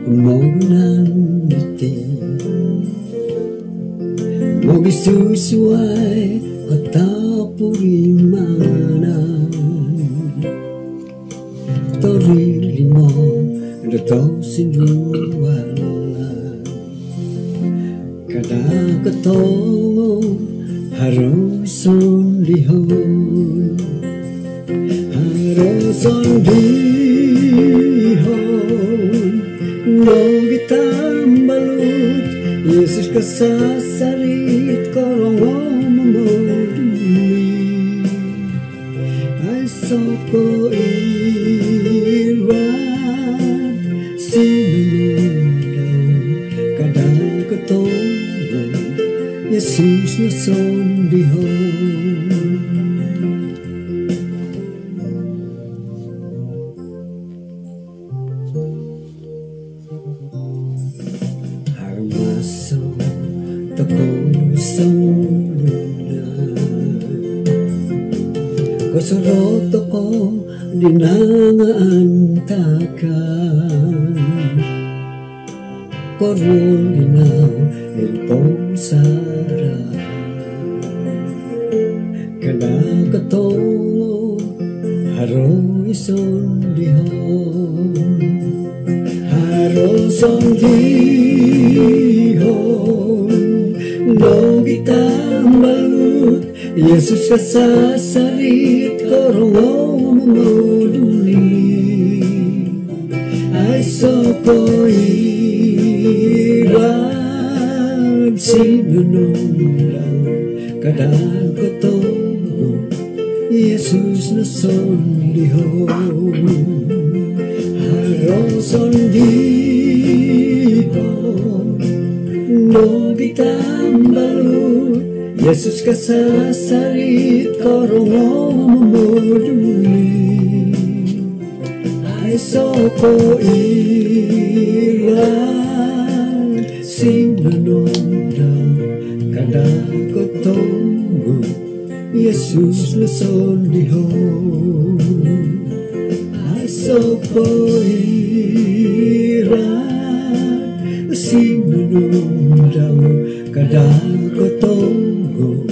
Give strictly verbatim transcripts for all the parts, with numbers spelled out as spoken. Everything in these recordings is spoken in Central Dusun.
Mogunan diti mogisusuai kotopurimanan, torilimo do tosindualan. Kada kotongo haro sondihon, haro sondihon nogi tambalut, Yesus kasasarit korongo momoduli. Aiso ko iwad sinunundau, kada kotongo Yesus no sondihon. Haro maso tokou songulun, kosorou tokou di nangaantakan, koruol inau id pomusarahan. Kada kotongo haro i sondihon, haro sondihon nogi tambalut, Yesus kasasarit korongo momoduli. Aiso ko iwad sinunundau, kada kotongo Yesus no sondihon. Haro sondihon nogi tambalut, Yesus kasasarit korongo momoduli. Aiso ko iwad sinunundau, kada kotongo Yesus no sondihon. Aiso ko iwad sinunundau, kada kotongo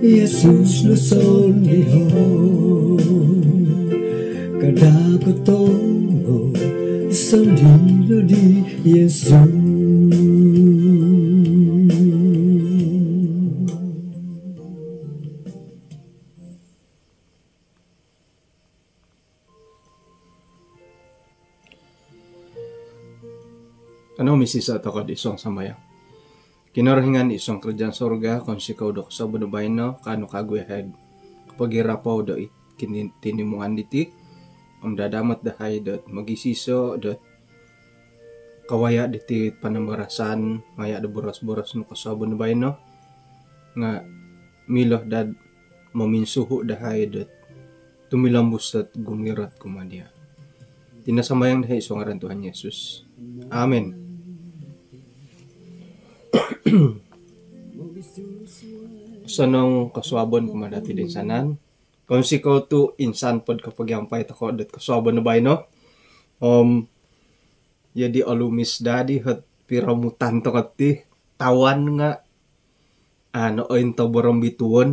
Yesus no sondihon. Kada kotongo sondihon di Yesus. Kanou misisa' toko' id suang sambayang. Kinorohingan id suang karajaan surga, kounsikou do kosuabon do baino, kaanu kagu yahai kopogirapou do id kini- tinimungan diti, om dadamot dahai dot mogisiso' dot kawaya' diti panambarasan maya' do boros-boros nu kosuabon do baino, nga' milo dad mominsuhu' dahai dot tumilombus dot gumirot kumaa diya'. Iti no sambayang dahai id suang ngaran Tuhan Yesus. Amin. Osonong kosuabon kumaa dati' do insanan. Kounsikou tu' insan pod kopogiampai toko' dot kosuabon do baino. Om jadi olumis dadi hot piromutan toko' ti, tawan nga' ano ointob o rombituon.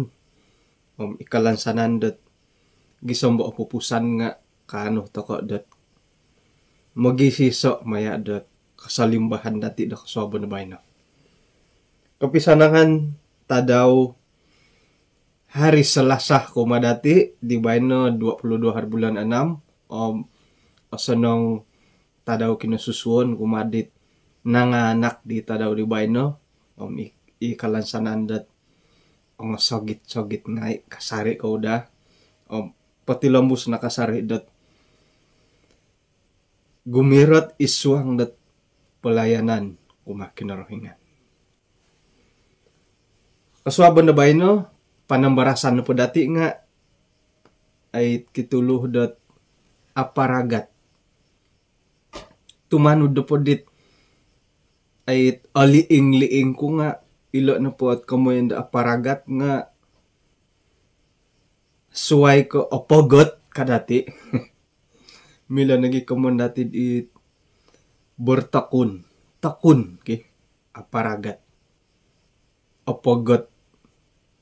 Om i kalansanan dot gisom bo opupusan nga' kaanu toko' dot mogisiso' maya' dot kasalimbahan dati' do kosuabon do baino. Kopisanangan tadau hari Selasa kumaa dati' di baino dua puluh dua hari bulan enam, om osonong tadau kinosusuon kumaa dit nanganak di tadau di baino, om i, i kalansanan dot ongosogit-sogit ngai' kasari' kou daa, om potilombus no kasari' dot gumirot id suang dot pelayanan kumaa Kinorohingan. Kosuabon do baino, panambarasan nopo dati' nga' ai kitulu dot aparagat. Tumanud nopo dit ai oliing-liing ku nga' ilo' nopo ot komoyon do aparagat nga' suwai ko opogot ka dati'. Milo nogi komoyon dati' di Bertekun. Tekun, ki. Aparagat. Opogot.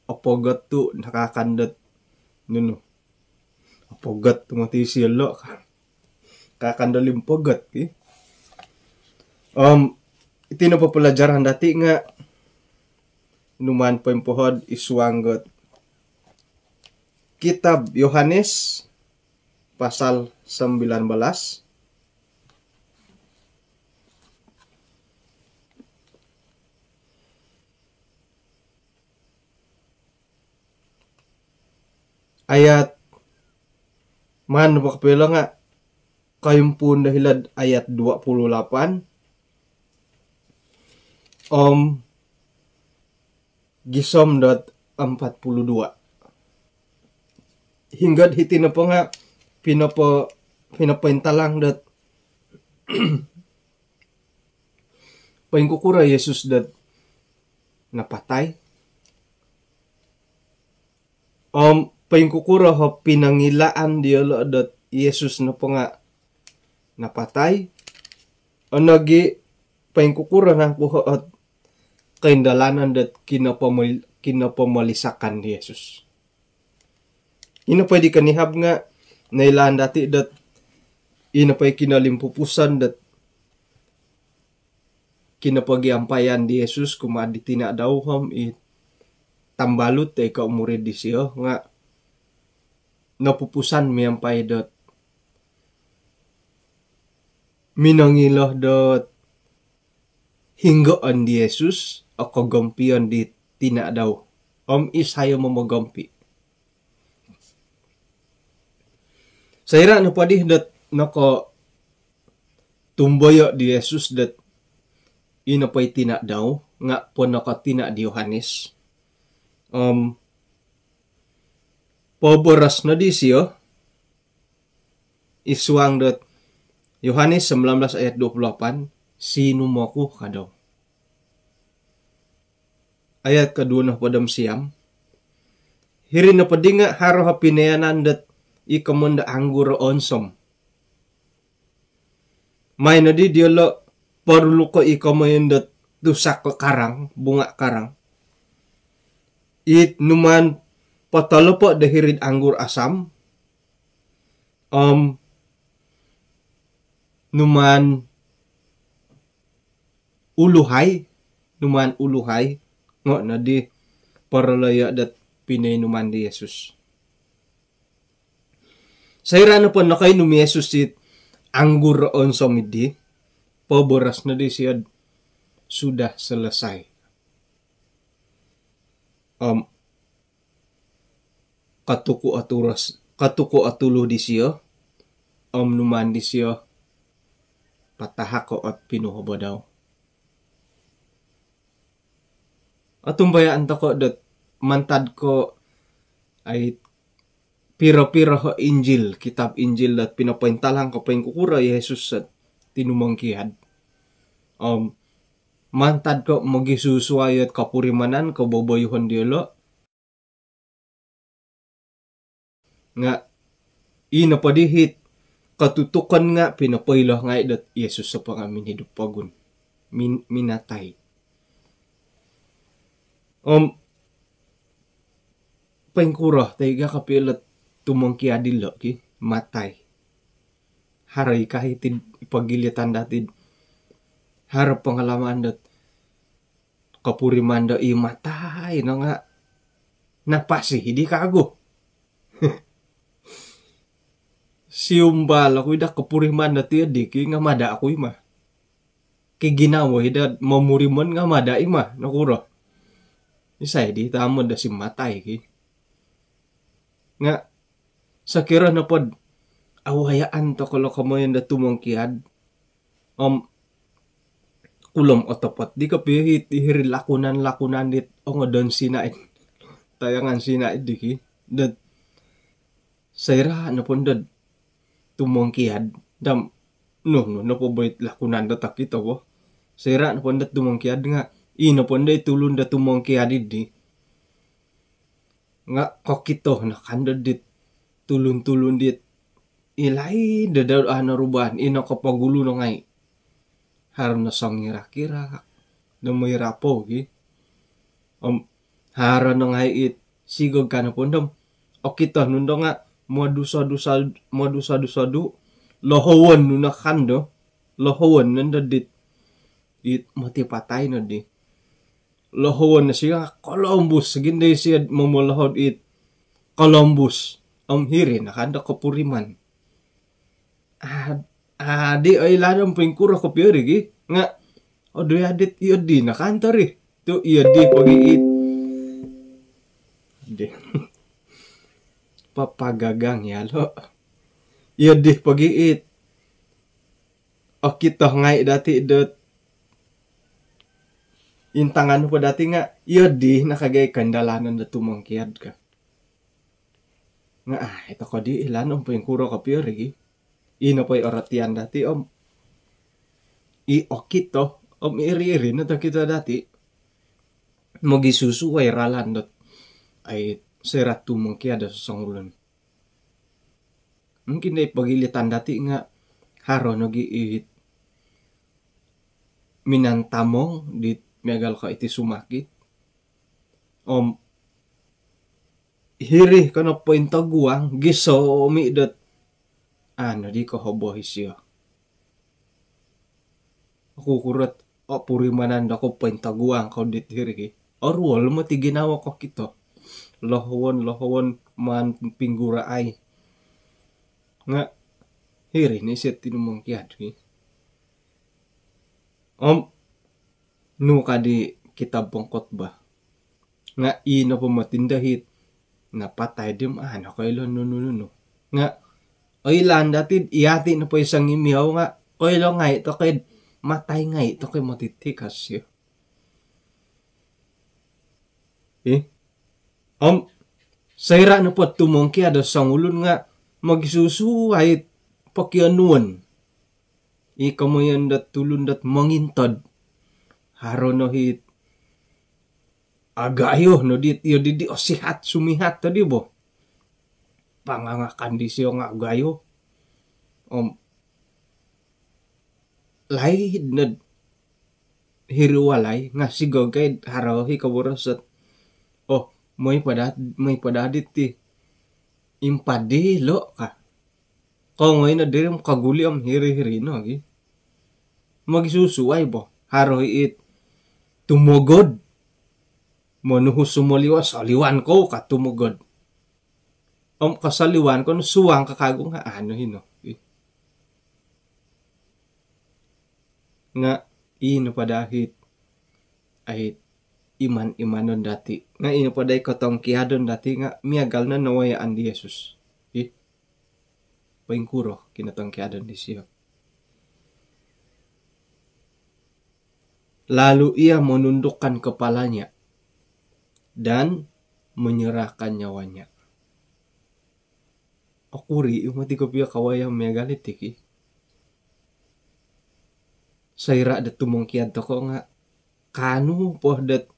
Opogot tu nakaakan dot nunu. Opogot tu moti siolo. Kaakan do limpogot, ki. Om, iti nopo pelajaran dati nga numaan poimpohod id suang dot kitab Yohanes pasal sembilan belas. Ayat maan nopo kopio nga koimpuun do hilo'd ayat dua puluh lapan om gisom dot empat puluh dua. Hinggo'd hiti nopo nga pinopo-, pinopointalang dot poingkukuro Yesus dot napatai. Om poingkukuro o pinongilaan diolo dot Yesus nopo nga napatai. Om nogi poingkukuro nangku ot koindalanon dot kinopomol-, kinopomolisakan di Yesus. Ino po di konihab nga noilaan dati dot ino po i kinolimpupuson dot kinopogiampayan di Yesus kumaa di tina dau om i tambalut toi ko murid disio nga nopupusan miampai dot minongilo dot hinggoon di Yesus o kogompion di tina dau om isai o momogompi. Soira nopo di dot nokotumboyo di Yesus dot ino po i tina dau nga ponokotina di Yohanes. Om poboros no disio id suang dot Yohanes sembilan belas ayat dua puluh lapan, "Sinumo ku," ka dau. Ayat koduo nohopod om siam, "Hiri nopo di nga haro o pinoyanan dot i komoyon do anggur o onsom. Maai nodi diolo poruluko i komoyon dot tusak ko karang, bunga karang, it numaan potolopo do hiri'd anggur asam, om numaan uluhai, numaan uluhai, ngo nodi poroloyo dot pinoinuman di Yesus." Soira nopo nokoinum i Yesus it anggur o onsom di, poboros no disio, "Sudah selesai." Om katuku o turos, katuku o tulu disio, om numaan disio patahako ot pinuhobo dau. Otumbayaan toko dot mantad ko ai piro-piro o Injil, kitab Injil dot pinopointalang ko poingkukuro Yesus dot tinumongkiad. Om mantad ko mogisusuai ot kopurimanan ko boboyuhon diolo, nga ino po di it kotutukon nga pinopoilo ngai dot Yesus nopo nga minidup pogun. Min-, minatai. Om poingkuro toi ko kopio ilo tumongkiad dilo, ki, matai. Haro i ka iti pogilitan dati, haro pengalaman dot kopuriman do i matai no nga napasi di kagu. Siumbal oku i do kopuriman do ti di, ki, nga mada oku i ma. Ki, ginawo i do momurimon nga mada i ma, nokuro? Isai di tamod do si matai, ki. Nga sokiro nopo do awayaan toko lo komoyon do tumongkiad, om kulom otopot di kopio it hiri lakunan-lakunan dit ongodon sinaid, tayangan sinaid di, ki, dot soira nopo dot tumongkiad dam, nu, nu nopo bo it lakunan dot okito bo. Soira nopo dot tumongkiad nga ino po dot i tulun dot tumongkiad di nga kokito no kando dit tulun-tulun dit ilaid do dau ano ruban, ino kopogulu no ngai. haro no songirak-irak do moi rapou gi. Om haro no ngai' it sigog ka nopo ndo om okito nu ndo nga' moduso-duso, moduso-duso, lohowon nu no ka ndo, lohowon no ndo dit it moti patai noddi. Lohowon no sio nga' kolombus, gindai sio momolohou dit kolombus. Om hiri no ka ndo kopuriman. Adi, oilaan om poingkuro kopio ri gi nga' odu ya dit iyo di no kanto ri. Tu iyo di pogi it. Papagagang ya lo. Iyo di pogi it. Okito ngai' dati' dot intangan po dati' nga' iyo di no kagai kandalanan dot tumongkiad ka. Nga' ai toko di ilaan om poingkuro kopio ri gi. Ino po i orotian dati' om i okito om iri-iri no tokito dati'. Mogisusuai ralan dot ai soira' tumongkiad do sosongulun. Mungkin dai pogilitan dati' nga' haro nogi it minantamong dit miagal ko iti sumakit. Om hiri kono pointoguang gisom i dot anu di kohobo isio. Oku kurot opurimanan doko pointoguang ko dit hiri gi. Oruol moti ginawo kokito. Lohowon, lohowon maan pingguraai. Nga' hiri ni sio tinumongkiad gi. Om nu ka di kitab Pengkhotbah. Nga' ino po moti ndo it napatai di om a' nokoilo nunu-nunu. Nga' oilaan dati' iyati' nopo i songimiau nga' koilo ngai' toko i matai ngai' toko i moti tikas yo. Ih. Om soira' nopo tumongkiad do songulun nga' mogisusuai pokionuon. I komoyon dot tulun dot mongintod. Haro no it agayo no dit iyo didi osihat sumihat tadi bo. Pangangakan disio nga' agayo. Om laid nod hiri walai nga' sigog kai haro i koboros dot oh moi po da, moi po da dit ti impadi lo' ka. Kongoi no diri om kaguli om hiri-hiri no gi. Mogisusuai bo. Haro i it tumogod. Monuhu sumoliwa soliwan kou ka tumogod. Om kosoliwan ko no suang ka kagu nga' anu hino. Nga' ino po da it ai iman-imanon dati'. Nga' ino po da i kotongkiadon dati' nga' miagal no nawayaan di Yesus. Ih. Poingkuro kinotongkiadon disio. Lalu ia menundukkan kepalanya dan menyerahkan nyawanya. Okuri' i moti kopio kawaya miagal iti ki. Soira' dot tumongkiad toko' nga' kaanu po dot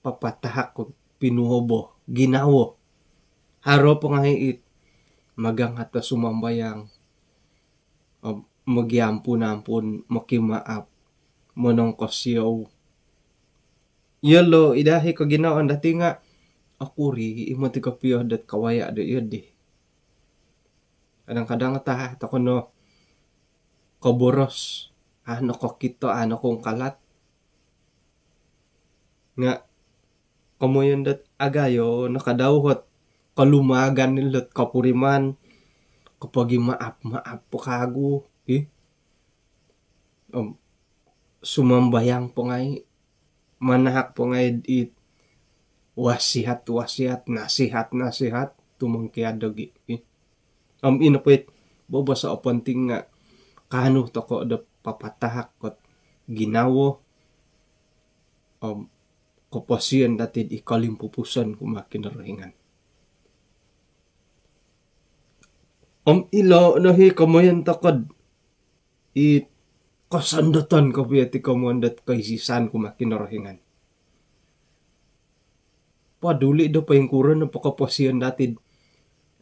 papatahak ko pinuhobo ginawo. Haro po ngai' it magangat do sumambayang, mogiampun-ampun, mokimaap, monongkosiou. Iyolo' i dahi koginawoon dati' nga' okuri' i moti kopio dot kawaya' do iyo di. Kadang-kadang taha' toko' no koboros, a' nokokito, a' nokongkalat. Nga' komoyon dot agayo no kadau ot kolumaagan ni lot kopuriman, kopogimaap-maap po kagu, hi. Om sumambayang po ngai', manahak po ngai' it wasiat-wasiat, nasihat-nasihat tumongkiad do gi, hi. Om ino po it boboso' oponting nga' kaanu toko' do papatahak kot ginawo om koposion dati'd i kolimpupuson kumaa Kinorohingan. Om ilo' no hi komoyon toko'd i kosondoton kopio ti komoyon dot koisisan kumaa Kinorohingan. Poduli' do poingkuro nopo koposion dati'd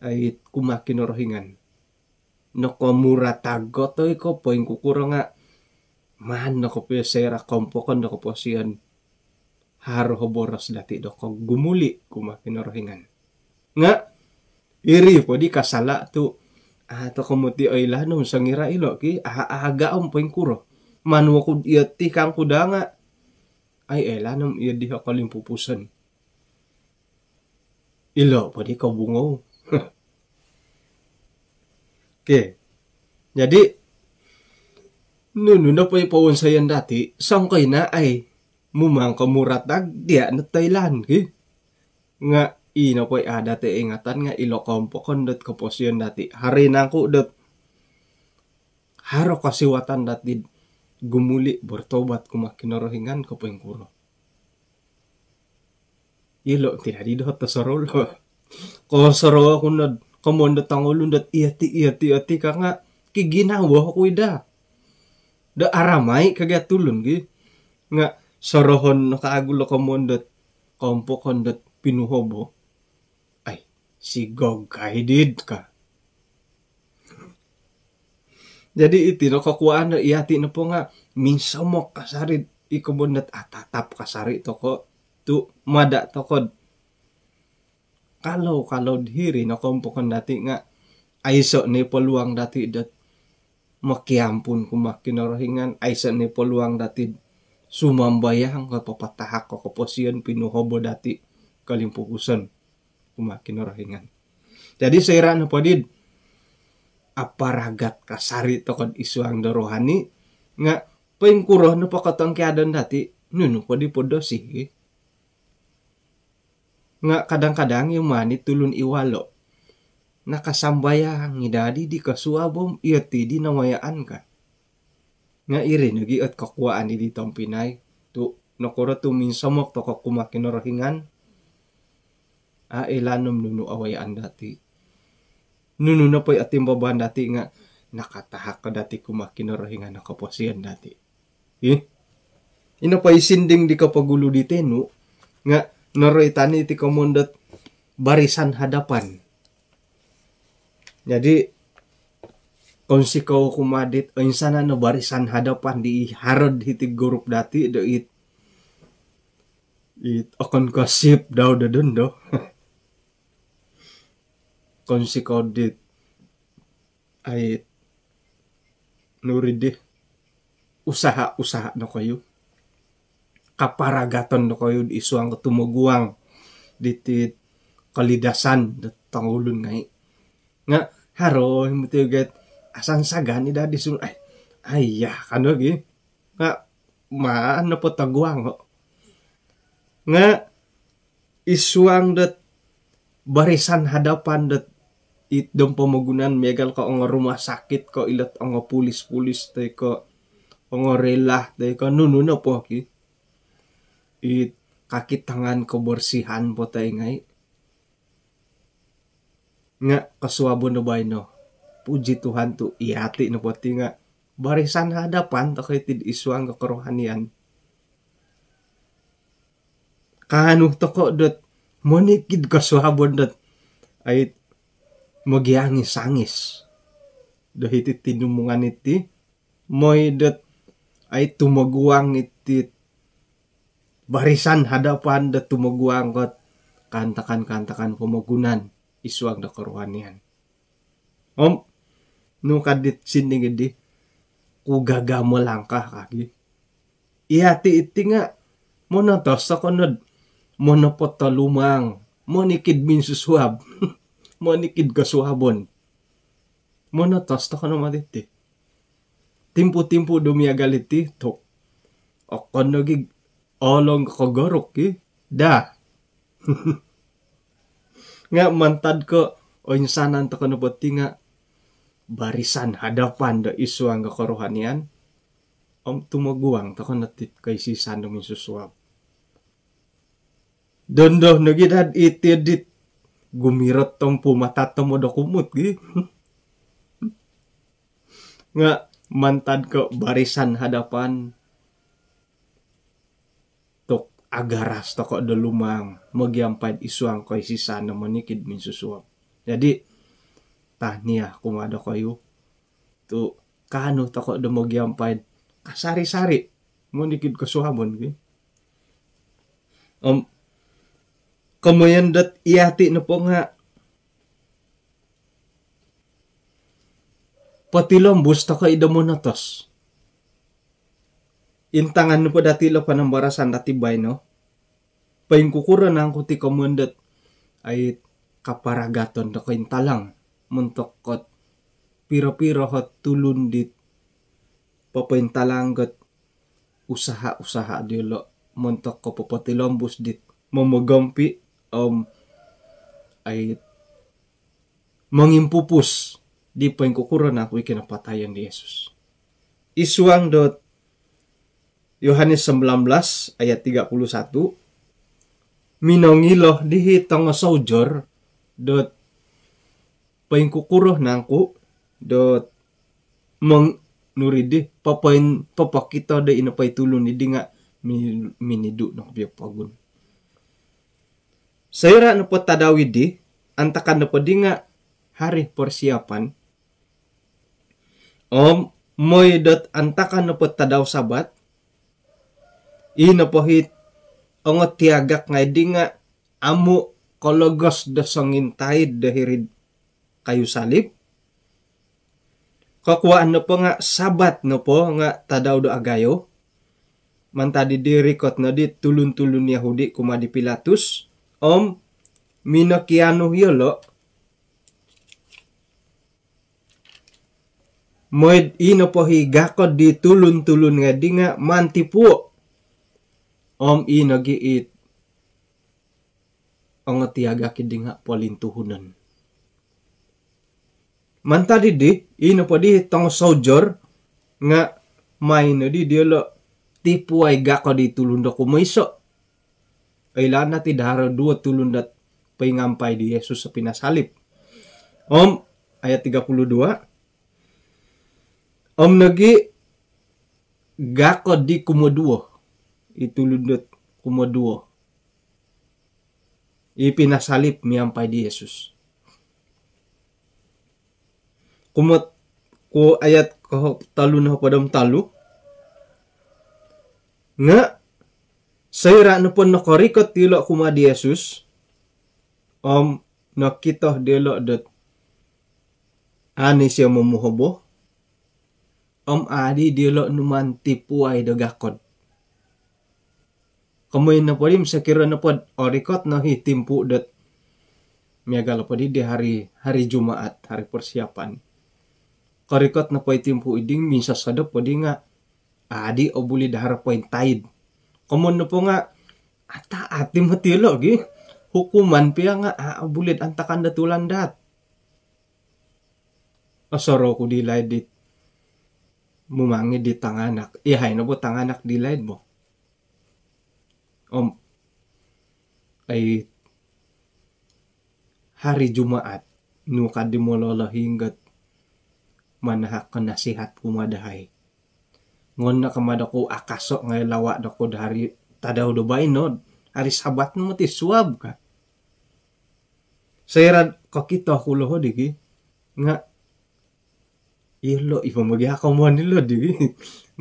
ai kumaa Kinorohingan. Nokomuratago' toi ko' poingkukuro nga' maan no kopio soira kompokon do koposion, haro o boros dati do kogumuli kumaa Kinorohingan. Nga iri po di kasala tu, a, toko moti oilaan om songira ilo ki, a, aga om poingkuro. Manuo ku iyo ti kangku daa nga, ai, oilaan om iyo di o kolimpupuson. Ilo po di kobungou. Okey. Jadi, nunu nopo i powonsoyon dati, songkoina ai, mumang komuratag dia no toilaan ki. Nga ino po i adat e ingatan nga ilo kompokon dot koposion dati. Hari nangku dot haro kosiwatan dati gumuli bertobat kumaa Kinorohingan ko poingkuro. Ilo ti dadi doho tosorou lo. Kosorou oku nod komoyon do tongulun dot iyo ti, iyo ti, iyo ti ka nga kiginawo oku i daa. Do aramai kagia tulun gi. Nga sorohon no kaagu lo komoyon dot kompokon dot pinuhobo. Ai, sigog kai did ka. Jadi iti no kokuaan do iyati nopo nga minsomok kasari i komoyon dot atatap kasari toko tu mada toko. Kalau, kalau dihiri no kompokon dati nga aiso ni peluang dati dot mokiampun kumaa Kinorohingan, aiso ni peluang dati sumambayang ko papatahak ko koposion pinuhobo dati kolimpupuson kumaa Kinorohingan. Jadi soira nopo did aparagat kasari tokod id suang do rohani nga poingkuro nopo kotongkiadan dati, nunu po di podosi. Nga kadang-kadang iyo mani tulun iwalo nakasambayang i dadi di kosuabon iyo ti di nawayaan ka. Nga iri nogi ot kokuaan i di tompinai tu nokuro tu minsomok toko kumaa Kinorohingan. A, oilaan om nunu awayaan dati. Nunu nopo i otimbaban dati nga nakatahak ko dati kumaa Kinorohingan o koposion dati. Ih. Ino po i sinding di kopogulu di tenu nga noroitan i ti komoyon dot barisan hadapan. Jadi, kounsikou kumaa dit oinsanan o barisan hadapan di haro hiti grup dati do it, it okon ko sip dau do dondo. Kounsikou dit ai nuri di usaha-usaha nokoyu. Kaparagaton nokoyu id suang ko tumoguang diti kolidasan do tongulun ngai. Nga haro i moti oget asansagan i dadi sun, ai, ai, ya, kan lagi. Nga maan nopo toguang ko. Nga id suang dot barisan hadapan dot it dom pomogunan miagal ko ongo rumah sakit ko ilot ongo pulis-pulis toi ko ongo rela toi ko nunu nopo ki. It kaki tangan kebersihan po toi ngai. Nga kosuabon do baino. Puji Tuhan tu iyati nopo ti nga barisan hadapan toko iti id suang ko kerohanian. Kaanu toko dot monikid kosuabon dot ai mogiangis-angis do hiti tinimungan iti, moi dot ai tumoguang iti barisan hadapan dot tumoguang kot kaantakan-kaantakan pomogunan id suang do kerohanian. Om nu ka dit sinding di, ku gaga melangkah kaki. Iyati iti nga monotos toko nod monopot do lumang, monikid minsusuab, monikid kosuabon. Monotos toko no moti ti. Timpu-timpu do miagal iti tu okon nogi olong kogoruk ki. Dah. Nga mantad ko oinsanan toko nopo ti nga barisan hadapan do id suang ko kerohanian. Om tumoguang toko no iti koisisan do minsusuab. Dondo nogi dad iti dit gumirot tompu mata tomo do kumut gi. Nga mantad ko barisan hadapan tu agaras toko do lumang mogiampai id suang koisisan do monikid minsusuab. Jadi tahniah kumaa dokoyu tu kaanu toko do mogiampai kasari-sari monikid kosuabon ki. Om komoyon dot iyati nopo nga potilombus toko ido monotos. Intangan nopo dati lo panambarasan dati baino, poingkukuro nangku ti komoyon dot ai kaparagaton do kointalang montok kot piro-piro hot tulun dit popointalang got usaha-usaha diolo montok ko popotilombus dit momogompi om ai mongimpupus di poingkukuro nangku i kinapatayon di Yesus. Isuang dot Yohanes sembilan belas ayat tiga puluh satu, minongilo dihi tongo soujor dot poingkukuro nangku dot mong nuridi popoin popokito do ino poi tulun idi nga mi- minidu no kopio pogun. Soira nopo tadau idi, antakan nopo di nga hari persiapan, om moi dot antakan nopo tadau Sabat, i nopo hit ongo tiagak ngai di nga amu kologos do songintaid do hirid kayu salib. Kokuaan nopo nga Sabat nopo nga tadau do agayo. Mantad di rikot no di tulun-tulun Yahudi kuma di Pilatus om minokianu yolo moid i nopo hi gakod di tulun-tulun ngai di nga mantipuo. Om i nogi it ongo tiagak idi nga polintuhunon. Mantad di di i nopo di tongo soujor nga main no di diolo tipuai gakod di tulun do kumoiso. Oilaan dati daharo duo tulun dot poingampai di Yesus pinasalib. Om ayat tiga puluh dua, om nogi gakod di kumoduo, i tulun dot kumoduo i pinasalib miampai di Yesus. Kumot ku ayat ko tolu no hopod om tolu nga soira nopo nokorikot diolo kuma di Yesus om nokito diolo dot ani sio momuhobo om adi diolo numan tipuai do gakod. Komoyon nopo di sokiro nopo orikot no hi timpu dot miagal nopo di di hari hari Jumaat, hari persiapan. Korikot nopo i timpu idi minsosodop po di nga adi obuli daharo pointaid. Komoyon nopo nga ataat di moti logi hukuman pia nga a obuli antakan do tulan daat. Osorou ku di laid di mumangid di tanganak. Iyahai no bo tanganak di laid bo. Om ai hari Jumaat nu kadi mololo hinggot manahak ko nasihat kuma dahai. Ngon no kama doku akaso ngai lawa doku do hari tadau do baino, hari Sabat no moti suab ka. Soira kokito ku loho digi nga ilo i pomogi akomon ilo digi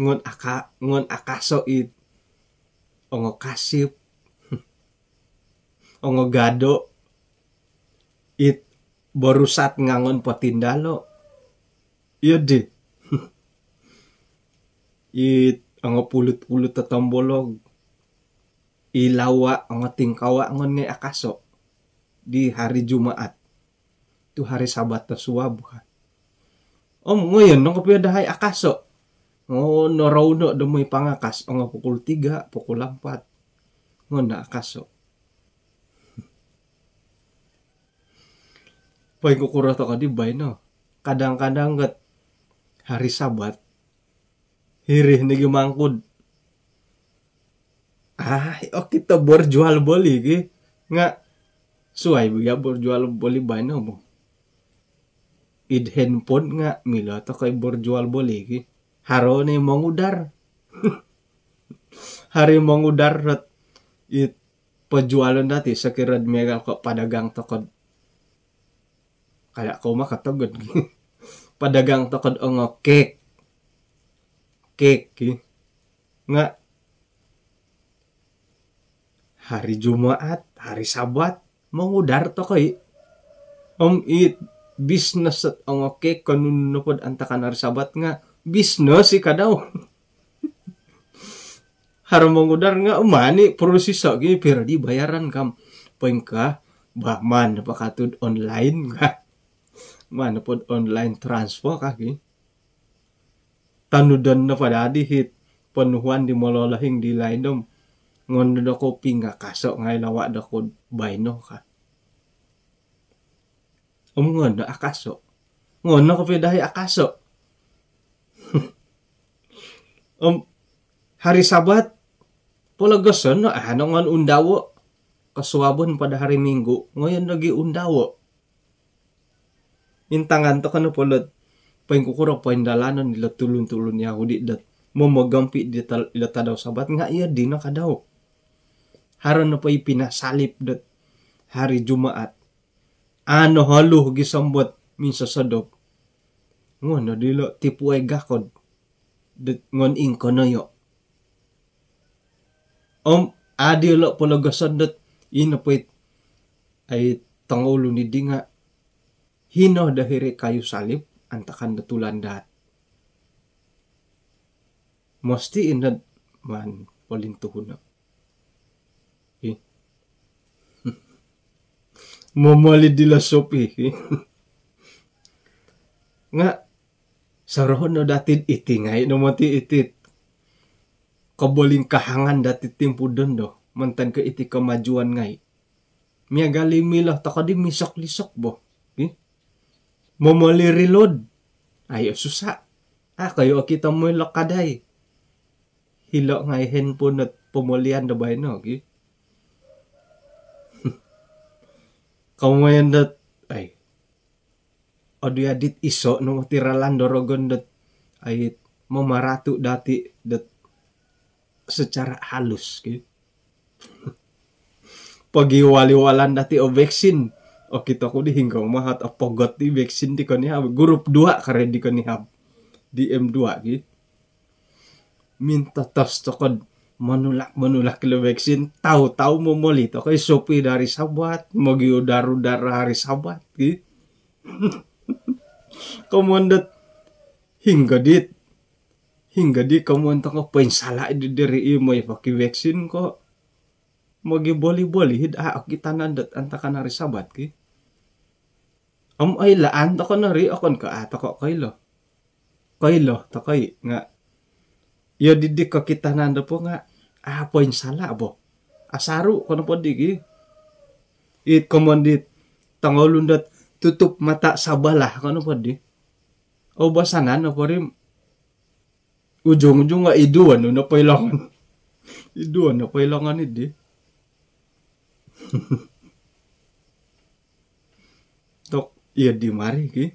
ngon aka ngon akaso it ongo kasip, ongo gado it borusat ngangon potindalo. Iyo di it ongo pulut-pulut totombolog i lawa ongo tingkawa ngon ngai akaso di hari Jumaat. Tu hari Sabat do suab ka. Om ngoyon no kopio dahai akaso. Ngo norou no do moi pangakas ongo pukul tiga, pukul ampat. Ngon no akaso. Poingkukuro toko di baino. Kadang-kadang got hari Sabat hiri nigi mangkud. Ah, okito borjual boli gi nga suai bo gia borjual boli baino bo. Id handphone nga milo tokoi borjual boli gi. Haro ni mongudar. Hari mongudar rot it pojualon dati sokirod miagal ko padagang tokod kada ko makatogod padagang tokod ongo kek. kek ki. Nga' hari Jumaat, hari Sabat, mongudar toko i. Om i bisnes ot ongo kek ko nunu nopod antakan hari Sabat nga' bisnes i kadau. Haro mongudar nga' umani' puru siso' gi piro di bayaran kam. Poingkaa, bah, maan nopo katu'd online ka. Maan nopod online transfer ka ki. Tanudon nopo daa di hit ponuhuan di mololohing di laid om ngono dokou pingakaso' ngai' lawa' dokou baino ka. Om ngono akaso'. Ngono kopio dahai akaso'. Om hari Sabat, pologoson no, a' no ngon undawo'. Kosuabon pada hari Minggu, ngoyon nogi undawo'. Intangan toko nopo lot poingkukuro poindalanon ilo tulun-tulun Yahudi dot momogompi' di tal-, ilo tadau Sabat nga' iyo dino kadau. Haro nopo i pinasalip dot hari Jumaat. A' noholu gisom dot minsosodop. Ngono dilo' tipuai gakod dot ngon ingkonoyo'. Om a' dilo' pologoson dot ino po it ai tongoulun iddi nga' hino do hiri kayu salib antakan do tulan daat. Mosti ino maan polintuhuno'. Hi. Momoli dilo' Shopee, hi. Nga' sorohon no dati'd iti ngai' no moti iti kobolingkahangan dati' timpu dondo, mantad ko iti kemajuan ngai'. Miagal i milo toko di misok-lisok bo. Hi. Momoli reload. Ai, osusa'. A' koyo okito moi lo kadai. Hilo' ngai' handphone ot pomolian do baino gi. Komoyon dot, ai, odu ya dit iso' no moti ralan do rogon dot, ai, mamaratu' dati' dot secara halus gi. Pogiwal-iwalan dati' o vaksin. Okito ku di hinggo mahat o pogot di vaksin di konihab. Grup dua kare di konihab. D M dua gi. Mintotos toko'd monulak-monulak ilo vaksin. Tau-tau momoli toko i Shopee do hari Sabat. Mogiudar-udar hari Sabat gi. Komoyon dot hinggo dit. Hinggo di komoyon toko poinsala' di diri i moi paki vaksin ko. Mogiboli-boli hid a' okitanan dot antakan hari Sabat ki. Om oilaan toko nori, okon ko a' toko koilo. Koilo toko i nga' iyo diddi kokitanan do po nga' a' poinsala' bo. Asaru' ko nopo di ki. It komoyon dit tongoulun dot tutup mata sabalah ko nopo di. Oubasanan nopo ri. Ujung-ujung nga' iduon no poilongon. Iduon no poilongon iddi. Tok, iyo di mari ki.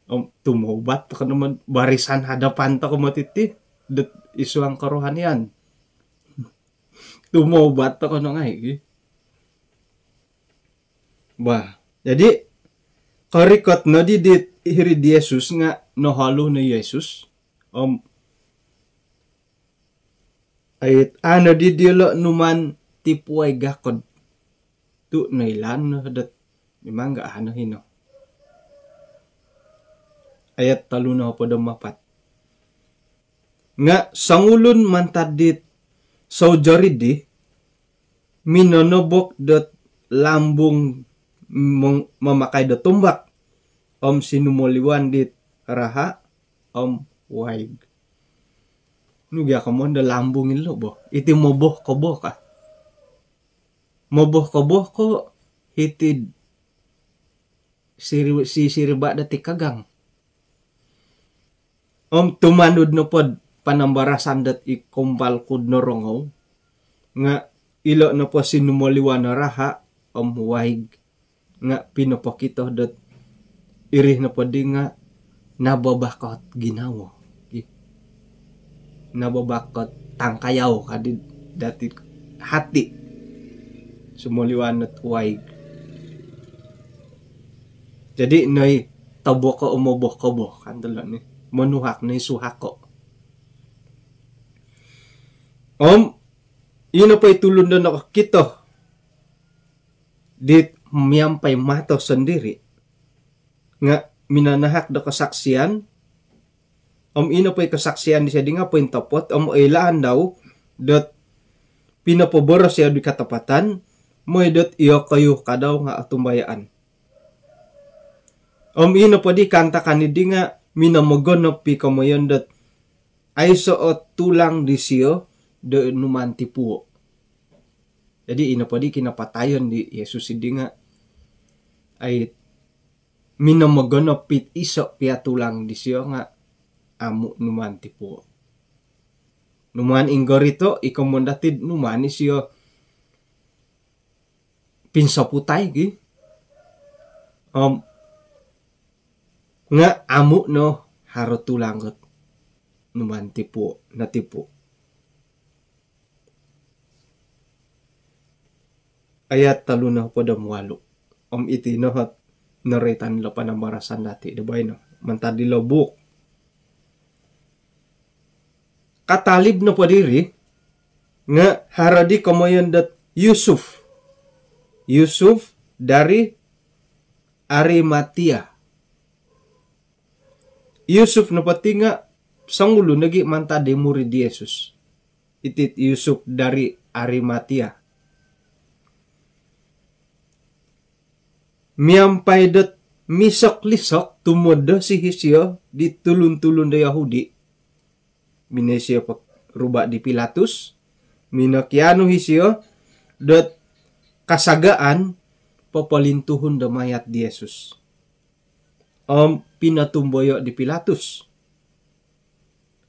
Om tumoubat toko no moti, barisan hadapan toko moti ti dot id suang kerohanian. Tumoubat toko no ngai' ki. Bah, jadi korikot noddi di hiri'd Yesus nga' noholu no Yesus. Om ait, a' noddi diyolo' numaan tipuai gakod tu' noilaan no dot mimang ga' a' no hino. Ayat tolu nohopod om apat. Nga' songulun mantad dit soujor iddi minonobok dot lambung mong-, mamakai do tombak om sinumoliwan dit raha' om waig. Nu gia komoyon do lambung ilo bo? Iti moboh-koboh ka. Moboh-koboh ko hiti'd siri-, sisiriba' dati' kagang. Om tumanud nopod panambarasan dot i kombal ku'd norongou nga' ilo' nopo sinumoliwan o raha' om waig nga' pinopokito dot iri nopoddi nga' nababakot ginawo. Nababakot tangkayau kadi dati' hati'. Sumoliwan ot waig. Jadi noi toboko' o moboh-koboh kan tolo' ni. Monuhak noi suhako'. Om ino po i tulun do nokokito dit miampai mato sondiri nga minanahak do kosaksian. Om ino po i kosaksian disio di nga pointopot om oilaan dau dot pinopoboros yau di katapatan, moi dot iyokoyu kadau nga otumbayaan. Om ino po di kaantakan di nga minomogonop i komoyon dot aiso o tulang disio do numaan tipuo. Jadi ino po di kinapatayon di Yesus di nga ai minomogonop it iso pia tulang disio nga amu numaan tipuo. Numaan inggorito i komoyon dati numaan isio pinsoputai ki. Om nga amu no haro tulang dot numaan tipuo, notipuo. Ayat tolu nohopod om walu. Om iti no ot noroitan lo panambarasan dati do baino mantad dilo buuk. Katalib nopo diri nga haro di komoyon dot Yusuf. Yusuf dari Arimatia. Yusuf nopo ti nga songulun nogi mantad di murid Yesus. Iti Yusuf dari Arimatia. Miampai dot misok-lisok tumodosi isio di tulun-tulun do Yahudi. Mino isio po ruba di Pilatus, minokianu isio dot kasagaan popolintuhun do mayat di Yesus. Om pinotumboyo di Pilatus.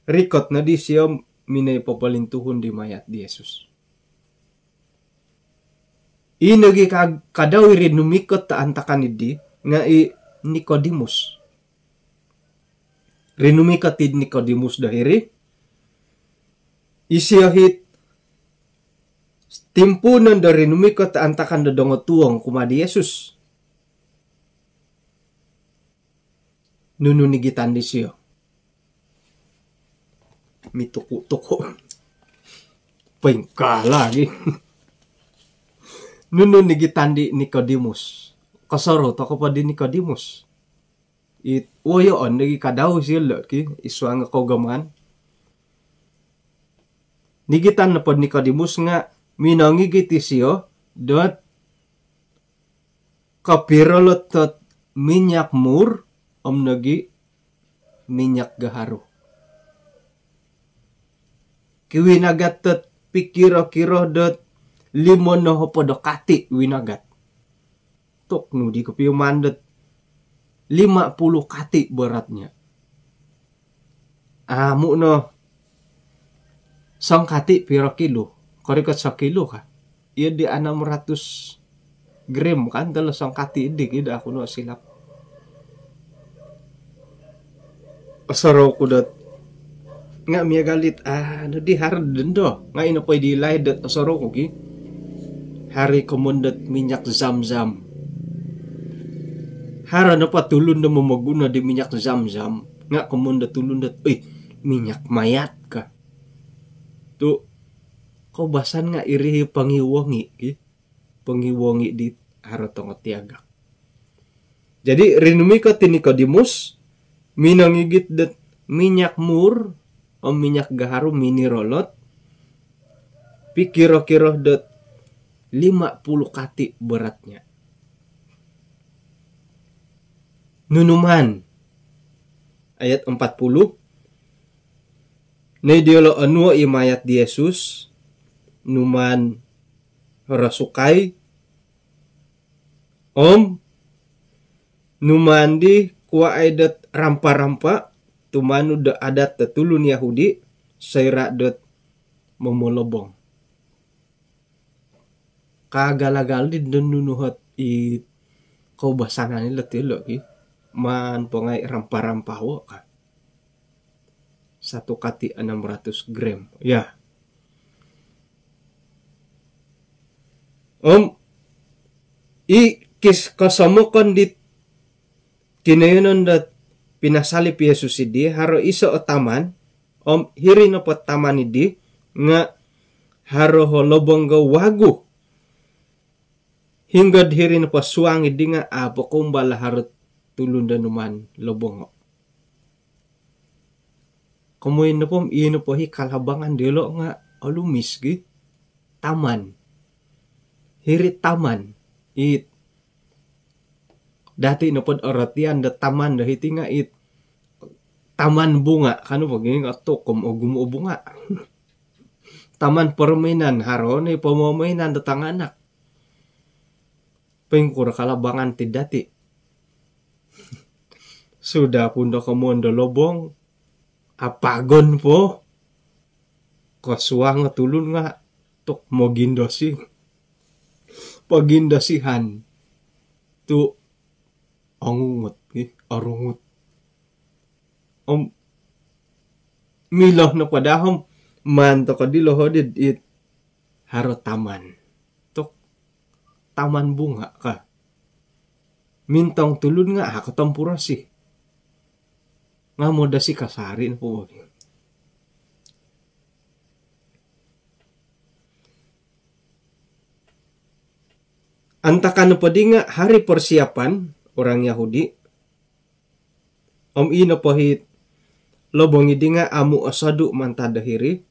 Rikot no disio minoi popolintuhun di mayat di Yesus. I nogi ka-, kadau i rinumikot do antakan di nga i Nikodimus. Rinumikot i Nikodimus do hiri. Isio it timpuunon do rinumikot do antakan do dongotuong kumaa di Yesus. Nunu nigitan disio? Mituku-tuku. Poingkaa lagi. Nunu nigitan di Nikodimus? Kosorou tokou po di Nikodimus. It woyoon lagi kadau isio lo ki, id suang kougamaan. Nigitan nopo Nikodimus nga minongigit isio dot kopiro lot dot minyak mur om nogi minyak gaharu. Kiwinagat dot pikiro-kiro dot limo nohopod o kati winagat. Tu nunu di kopio maan dot lima puluh kati beratnya. Amu no. Songkati piro kilo? Korikot sokilo ka? Iyo di enam ratus gram kan, telo songkati di, kida aku no silap. Osorou ku dot nga miagal it, ah, anu di haro dondo. Nga ino po i di laid dot osorou ku ki. Haro i komoyon dot minyak Zam-Zam. Haro nopo tulun do momoguno di minyak Zam-Zam nga komoyon do tulun dot, "Oi, minyak mayat," ka. Tu koubasan nga iri pongiwongi ki. Pongiwongi di haro tongotiagak. Jadi rinumikot i Nikodimus, minongigit dot minyak mur om minyak gaharu, mineral lot, pikiro-kiro dot lima puluh kati beratnya. Nunu maan? Ayat empat puluh. Nai diolo onuo i mayat di Yesus, numaan rosukai, om numaan di kuwaai dot rampa-rampa tumanud do adat do tulun Yahudi, soira dot momolobong. Kaagal-agal di do nunu ot i koubasanan ilo ti lo ki. Maan po ngai rampa-rampa wo ka. Satu kati enam ratus gram. Ya. Om i kis-, kosomokon di kinoyonon dot pinasalib Yesus di, haro iso o taman, om hiri nopo taman di nga Haro o lobong do wagu. Hinggo hiri nopo suang iddi nga' a' po koumbal haro tulun do numaan lobongo'. Komoyon nopo, ii nopo i kalabangan diyolo' nga' olumis gi. Taman. Hiri taman. It dati' nopod orotian do taman do hiti nga' it taman bunga', kanu po gi nga' tokom ogumu' o bunga'. Taman permainan, haro no i pomomainan do tanganak. Poingkuro kalabangan ti dati'. Sudah pun do komoyon do lobong, apagon po. Kosuang o tulun nga' tok mogindosi. Pogindosihan. Tu' ongungut, eh, orungut. Om milo nopo daa om maan toko' dilo hodi'd it haro taman. Tok taman bunga' ka. Mintong tulun nga' a' kotompurosi. Nga' modosi kasari' nopo bo. Antakan nopo di nga' hari persiapan orang Yahudi. Om ii nopo i lobong iddi nga' amu' osodu' mantad do hiri.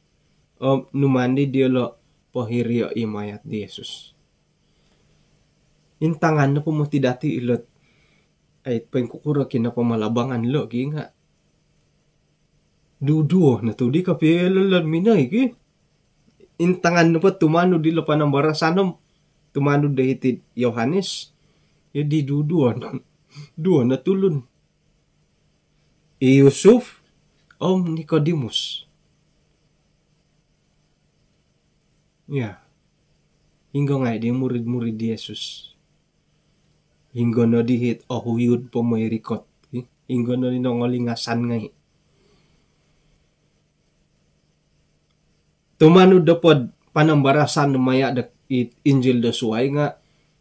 Om numaan di diyolo' pohirio' i mayat di Yesus. Intangan nopo moti dati' ilot, ai, poingkukuro kino pomalabangan lo' gi nga' duduo no tu' di kopio ilo' lo' minoi gi. Intangan nopo tumanud ilo' panambarasan om tumanud do hiti'd Yohanes, iyo di duduo no, duo no tulun. I Yusuf om Nikodimus. Ya. Hinggo ngai' di murid-murid di Yesus? Hinggo no di hit ohuyud po moi rikot? Hinggo no di nongolingasan ngai'? Tumanud do pod panambarasan maya' do it Injil do suwai nga'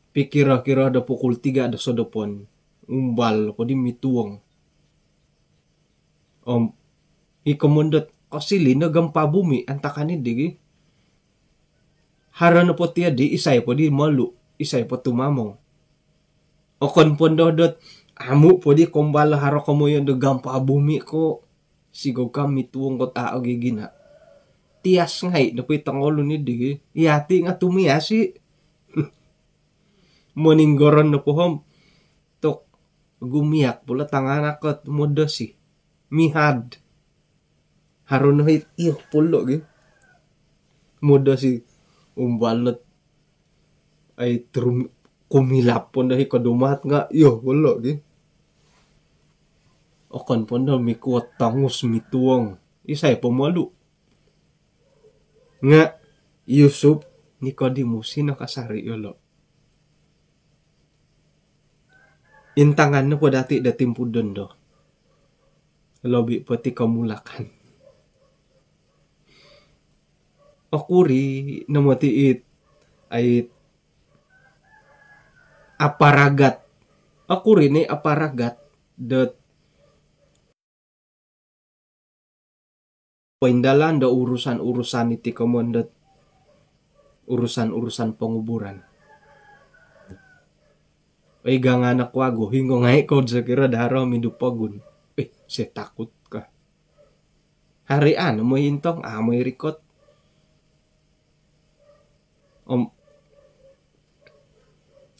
pikiro-kiro do pukul tiga do sodopon. Umbal po di mituong. Om i komoyon dot kosili no gempa bumi antakan iddi gi. Haro nopo tiyo di isai po di molu', isai po tumamong. Okon pondo dot amu' po di koumbal haro komoyon do gempa bumi ko' sigog ka mituong kot a' ogigina'. Tias ngai' nopo i tongoulun iddi gi. Iyati' nga' tumias i'. Moninggoron nopo om tok gumiak po lo' tanganak kot modosi. Mihad. Haro no hit iyo po lo' gi. Modosi umbal lot. Ai, trum-, kumilap pondo hi kodumat nga' iyo po lo' gi. Okon pondo mikuot tongus mituong. Isai po molu'? Nga' Yusuf, Nikodimus, hino kasari' iyolo'? Intangan nopo dati' do timpu dondo, lobi' po ti komulakan. Okuri' no moti it, ai, aparagat. Okuri' ni aparagat dot poindalan do urusan-urusan iti komoyon dot urusan-urusan penguburan. Oi, ganganak wagu, hinggo ngai' kou'd sokiro do haro midu pogun? Eh, saya takut ka. Hari' a' no moi intong, a' moi rikot. Om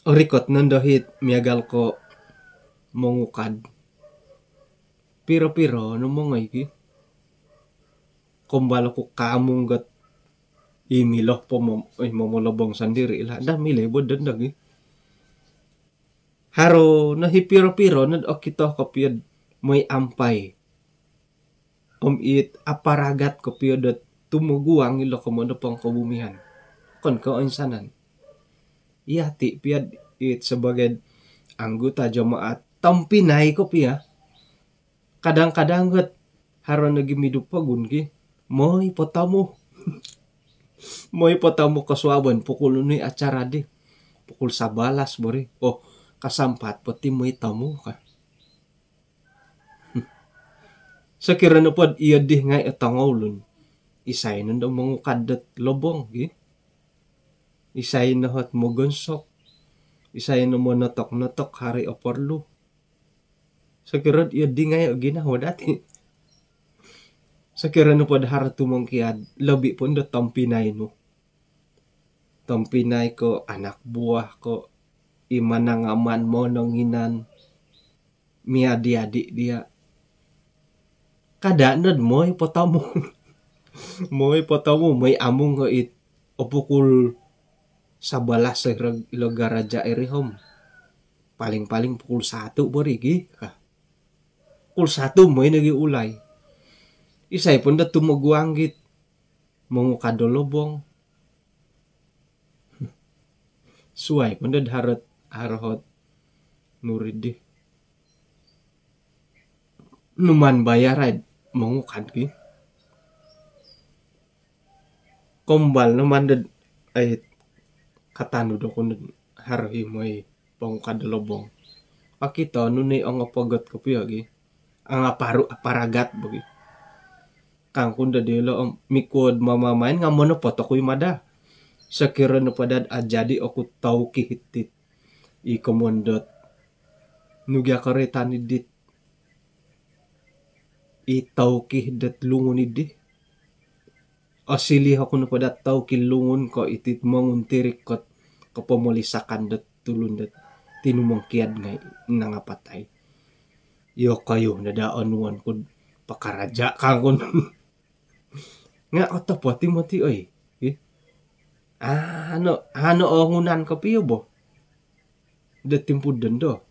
rikot nondo hit miagal ko' mongukad. Piro-piro no mongoi ki. Koumbal oku kamung got i milo po mom-, eh, momolobong sondiri' lah. Daa milo i bo dondo gi. Haro no hi piro-piro nod okito kopio'd moi ampai. Om it aparagat kopio dot tumoguang ilo komoyon do pongkobumian. Okon ko' oinsanan. Iyati' piya'd it sebagai anggota jemaat, tompinai ko piya. Kadang-kadang got haro nogi midu pogun ki, moi potomu. Moi potomu kosuabon, pukul nunu i acara di? Pukul sabalas bo ri. Oh, kasampat po ti moi tomu ka. Sokiro nopod iyo di ngai' o tongoulun, Isai nondo mongukad dot lobong gi? Isai no ot mogonsok? Isai no monotok-notok haro oporlu? Sokiro iyo di ngai o ginawo dati. Sokiro nopo do haro tumongkiad, lobi po do tompinai nu. Tompinai ko, anak buah ko, i manangaman, mononginan, miadi-adi dia. Kada nod moi potomu. Moi potomu, moi amung ko it o pukul sabalas iro, ilo garaja iri om. Paling-paling pukul satu bo ri gi, ka. Pukul satu moi nogi ulai. Isai po do tumoguang git mongukad do lobong. Suai po do haro ot, haro ot nuri di. Numaan bayar ai mongukad ki. Kombal numaan do, ai, katanud oku no haro i moi pongukad do lobong. Okito nu ni ongopogot kopio gi. Angaparu, aparagat bo gi. Kangku no do diolo om, mikuo do mamamain nga monopot oku i mada. Sokiro nopo dot ajadi oku tauki hiti. I komoyon dot, nu gia koroitan i dit i tauki dot lungun idi. Osiliu oku nopo dot tauki lungun ko iti monguntirik ko ot kopomolisakan dot tulun dot tinumongkiad ngai nangapatai. Iyokoyu no daa onuan ku do pakaraja kangku no. Nga otopot i moti oi. Ih. Ano, ano ongunan kopio bo do timpu dondo.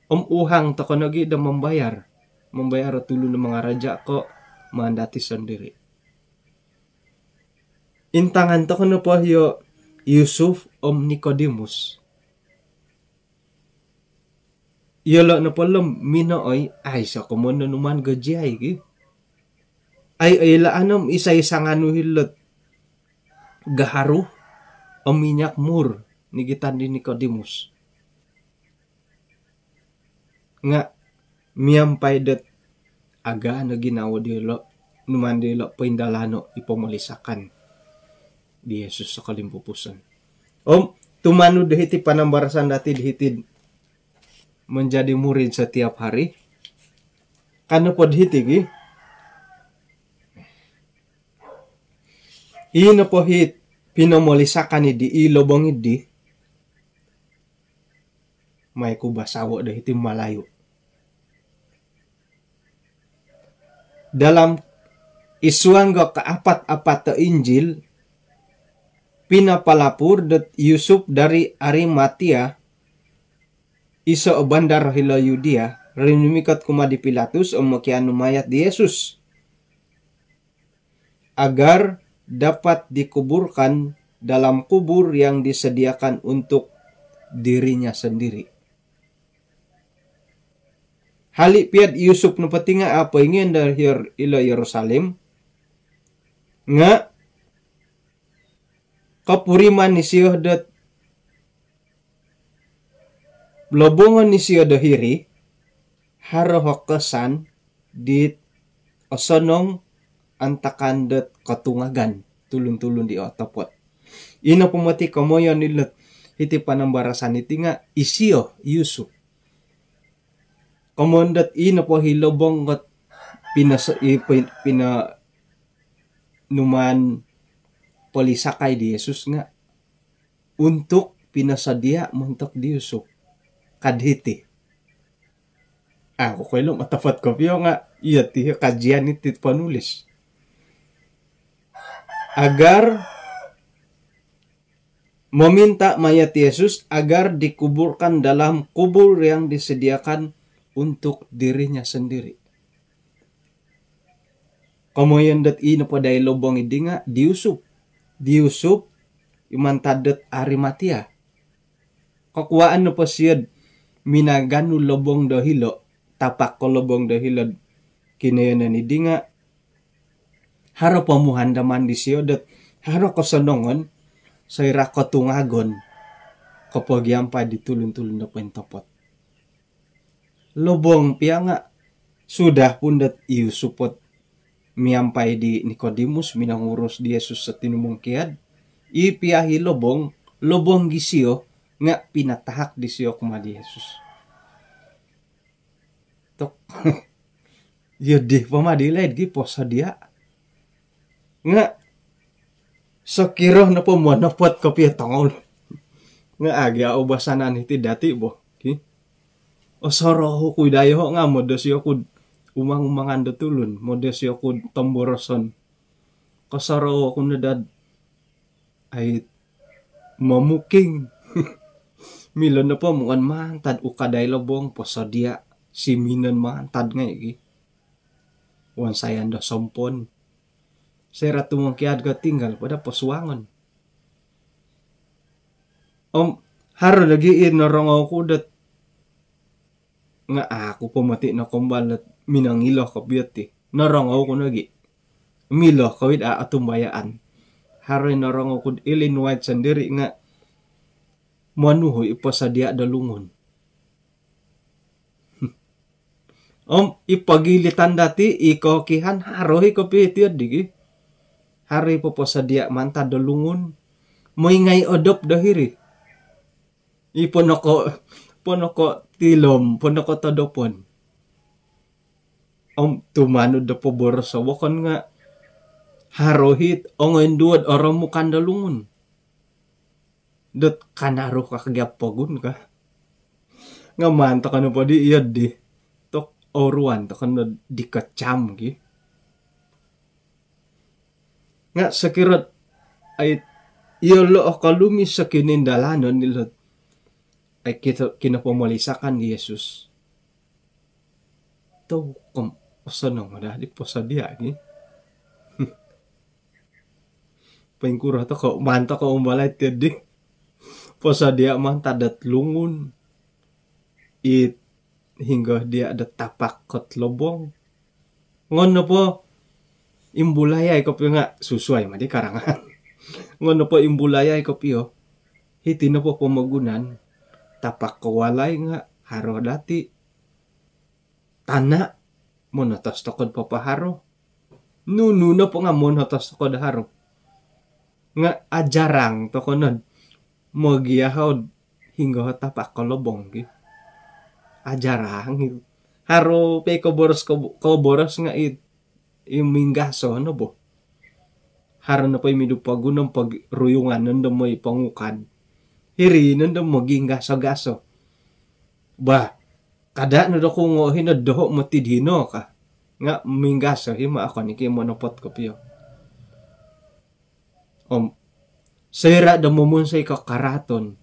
Om uhang toko nogi do mambayar. Mambayar o tulun do mangaraja ko maan dati sondiri. Intangan toko nopo iyo Yusuf om Nikodimus. Iyolo nopo lo minooi, aiso komoyon do numaan gajiai gi. Ai, oilaan om isai sanganu hilo ot gaharu om minyak mur nigitan di Nikodimus. Nga miampai dot agaan o ginawo diolo, numaan diolo poindalano i pomolisakan di Yesus sokolimpupuson. Om tumanud do hiti panambarasan dati do hiti menjadi murid setiap hari. Ka nopo do hiti gi, i nopo it pinomolisakan idi, i lobong idi, mai ku basawo do hiti Malayu. Dalam id suang do kaapat-apat do Injil, pinapalapur dot Yusuf dari Arimatia, iso o bandar hilo Yudea, rinumikot kumaa di Pilatus om mokianu mayat di Yesus, agar dapat dikuburkan dalam kubur yang disediakan untuk dirinya sendiri. Hali pia do Yusuf nopo ti nga au poingion do hilo Yerusalem, nga kopuriman isio dot lobongon isio do hiri, haro o kosan dit osonong antakan dot kotungagan, tulun-tulun di otopot. I nopo moti komoyon ilo ot hiti panambarasan iti nga isio Yusuf. Komoyon dot i nopo i lobong ko ot pinoso-, i pi-, pino-, numaan polisakai di Yesus nga untuk pinosodia montok di Yusuf. Ka do hiti. Au ku koilo om otopot kopio nga iyo ti kajian iti panulis. Agar meminta mayat Yesus agar dikuburkan dalam kubur yang disediakan untuk dirinya sendiri. Komoyon dot i nopo daa i lobong idi nga di Yusuf. Di Yusuf i mantad dot Arimatia. Kokuaan nopo sio do minaganu lobong do hilo, tapak ko lobong do hilo do kinoyonon idi nga haro pomuhandaman disio dot haro kosonongon soira kotungagon kopogiampai di tulun-tulun do pointopot. Lobong pia nga sudah pun dot i Yusuf ot miampai di Nikodimus, minongurus di Yesus do tinumongkiad, i piahi lobong, lobong disio nga pinatahak disio kumaa di Yesus. Tok. Iyo di po ma di laid gi posodia. Nga sokiro nopo monopot kopio tongol. Nga agi au basanan iti dati bo. Ki. Osoroho ku id dioho nga modosi oku umang-umangan do tulun, modosi oku tomboroson. Kosoroho ku no dad ai momuking. Milo nopo mongon mantad ukadai lobong posodia siminon mantad ngai gi. Wonsoyon do sompon. Soira tumongkiad ko tinggal po do posuangon. Om haro lagi i norongou ku dot nga aku po moti nokombal dot minongilo kopio ti. Norongou ku nogi. Milo kowid a otumbayaan. Haro i norongou ku Ellen White sondiri nga monuhu i posodia do lungun. Om i pogilitan dati i kokihan haro i kopio ti digi. Haro i poposodia mantad do lungun. Moingai odop do hiri. I ponoko, ponoko tilom, ponoko todopon. Om tumanud do poboros o wokon nga haro hit ongoinduod oromukan do lungun. Dot kanaru ka kagiap pogun ka. Nga maan tokono podi iyo di. Tok oruan tokono di kecam gi. Nga sokiro ai iyo lo okolumi sokinindalanon nilo. Ai kito kinopomolisakan di Yesus. Tou kom osonong dah di posodia gi. Poingkuro toko maan toko umbalai ti di. Posodia mantad dot lungun. It hinggo dia do tapak kot lobong. Ngon nopo imbulayai kopio nga susuai madi karangan. Ngon nopo imbulayai kopio. Hiti nopo pomogunan tapak ko walai nga haro dati. Tana monotos tokod papaharo. Nunu nopo nga monotos tokod haro. Nga ajarang tokonod mogiahod hinggo tapak kolobong ki. Ajarang i. Haro pe koboros koboros nga i minggaso no bo. Haro nopo i midu pogunom pog ruyungan nondo moi pongukad. Hiri nondo moginggaso-gaso. Bah, kada no do kungo hino doho motid hino ka. Nga minggaso hima ako niki monopot kopio. Om soira do momonsoi ko karaton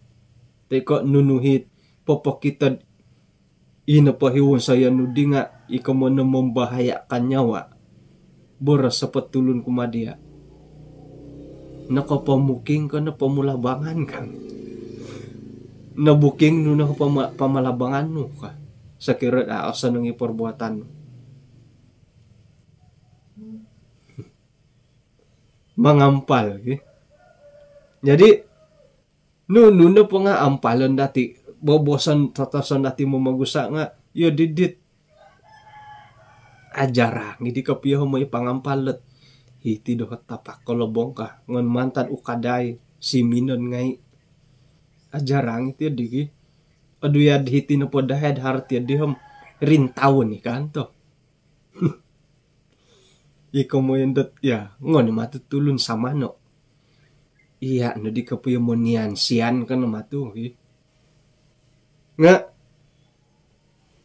toi ko nunu hit popokitod ino pohiwonsoyon nu di nga iko mono membahayakan nyawa. Boros sopo tulun kumaa dia. Nokopomuking ko no pomulabangan kan. Nobuking nu no pama, pamalabangan nu ka. Sokiro a osonong i perbuatan nu. Mangampal ki. Jadi nunu nopo nga ampalon dati boboson totoson dati momogusa nga iyo didit. Ajarang i di kopio moi pangampal dot hiti doho tapak kolobong ka ngon mantad ukadai siminon ngai. Ajarang i ti digi. Aduyad hiti nopo dahad haro ti dihom rintaun i kanto. Iko moyon dot ya ngon matu tulun samano. Iya no di kopio monian sian kan matu ki. Nga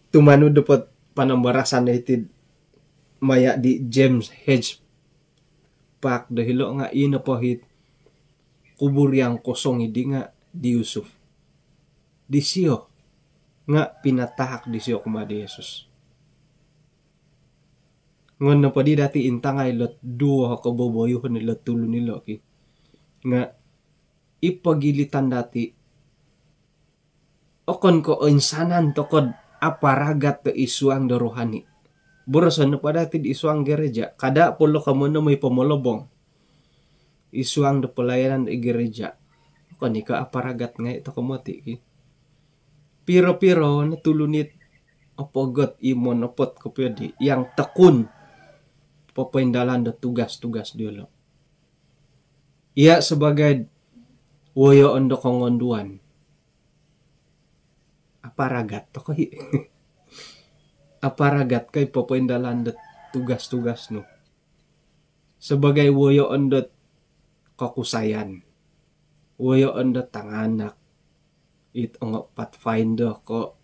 tumanud dopot panambarasan do hiti maya di James Hedge Park do hilo nga ino pohit kubur yang kosong idi nga di Yusuf. Disio nga pinatahak disio kumaa di Yesus. Ngon nopo di dati intangai lot duo koboboyuhon ilot tulun ilo ki. Nga ipogilitan dati okon ko oinsanan tokod aparagat do isuang do rohani. Boroson nopo dati di isuang gereja kada polo komono moi pomolobong. Isuang do pelayanan do i gereja. Okon i ko aparagat ngai toko moti ki. Piro-piro no tulun it opogot i monopot kopio di yang tekun. popoindalan do tugas-tugas diolo. Iya' sabagai woyoon do kongonduan, aparagat toko i'. Aparagat ko i' popoindalan do tugas-tugas nu sabagai woyoon do kokusayan, woyoon do tanganak, it ongo pathfinder ko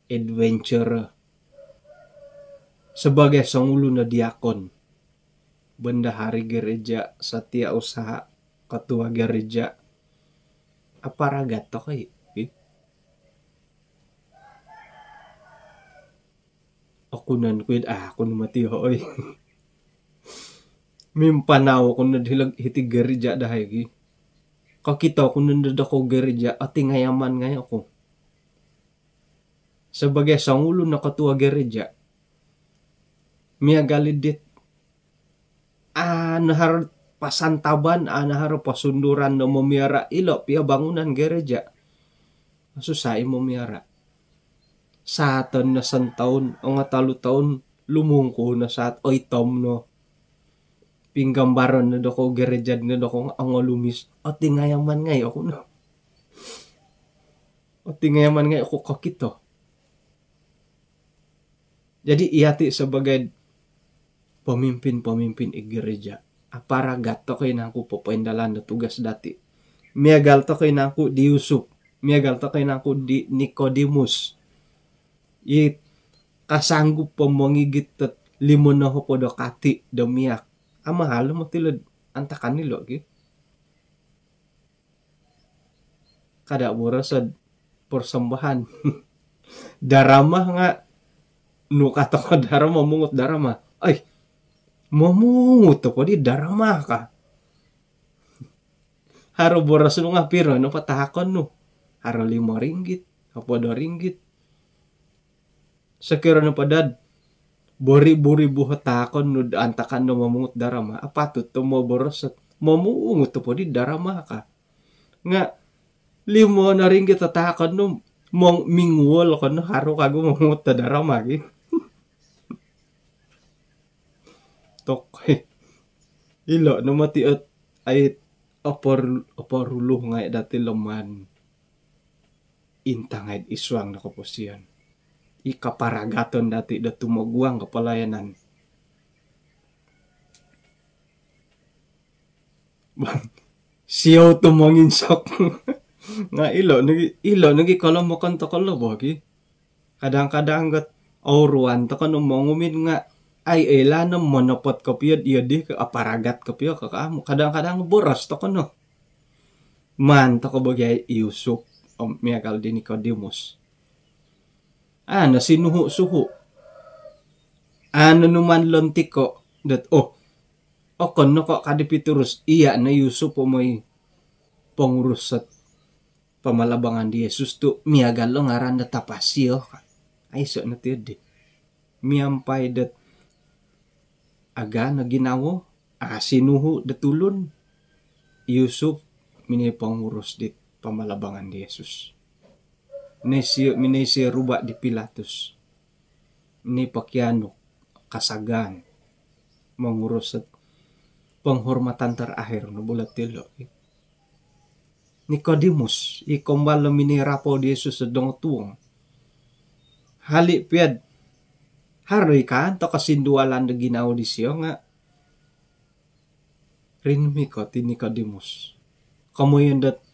adventurer, sabagai songulun o diakon, bendahari gereja, setia usaha, ketua gereja, aparagat toko i'. Okunon ku id, ah, aku no mati, oi. Mimpanau oku no di hiti gereja dahai gi. Kokito oku no do dokou gereja, otingayaman ngai' oku. Sabagai songulun o ketua gereja, miagal i' dit, a' no haro pasantaban, a' no haro pasunduran do momiara' ilo' pia bangunan gereja. Susah i' momiara'. Saaton no santaun, ongo tolu toun, lumungku no saat, oitom no. Pinggambaron no dokou gereja dino dokou nga' ongolumis. Otingayaman ngai' oku no. Otingayaman ngai' oku kokito. Jadi iyati' sabagai pemimpin-pemimpin i gereja, aparagat toko i' nangku popoindalan do tugas dati'? Miagal toko i' nangku di Yusup, miagal toko i' nangku di Nikodimus, i kasanggup po mongigit dot limo nohopod o kati' do miak? Amahal no moti ilo'd antakan ilo' gi. Kada' boroso'd persembahan. Darama nga', nu ka toko darama, mungut darama. Ai, momungut toko di darama ka. Haro boros nu nga' piro no patahakon nu? Haro limo ringgit, hopod o ringgit. Sokiro nopo dot boribu-ribu o tahakon nu'd antakan do momungut darama, apatut do moboros ot momungut nopo di darama ka. Nga' limo no ringgit o tahakon nu, mong-, minguol ko no, haro kagu momungut do darama gi. Tok, ilo' no moti ot, ai, opor-, oporlu ngai' dati' loman intangai'd isuang do koposion. I kaparagaton dati' do tumoguang ko palayanan. Bang, siou tu monginsok. Nga' ilo' nogi, ilo' nogi kolomokon toko lo bo gi. Kadang-kadang got ouruan toko no mongumin nga', ai, oilaan no monopot kopio'd iyo di ko, aparagat kopio ko, ko amu'. Kadang-kadang boros toko no. Maan toko bo gi i Yusup om miagal di Nikodimus. A' no sinuhu-suhu. A' no numan lontiko' dot, oh, okon no ko' ka di Pitrus, iya' no i Yusup o moi pongurus ot pamalabangan di Yesus tu' miagal o ngaran do tapa' sio ka. Aiso' no tiyo di. Miampai dot agaan o ginawo, a' sinuhu' do tulun, i Yusup minoi pongurus dit pamalabangan di Yesus. Minoi sio, minoi sio ruba' di Pilatus. Minoi pokianu kasagaan mongurus ot penghormatan terakhir no bo ilo' ti lo'. Nikodimus, i kombal do minoi rapou di Yesus do dongotuong. Hali' piya'd haro i kaan toko sindualan do ginawo disio nga' rinumikot i Nikodimus. Komoyon dot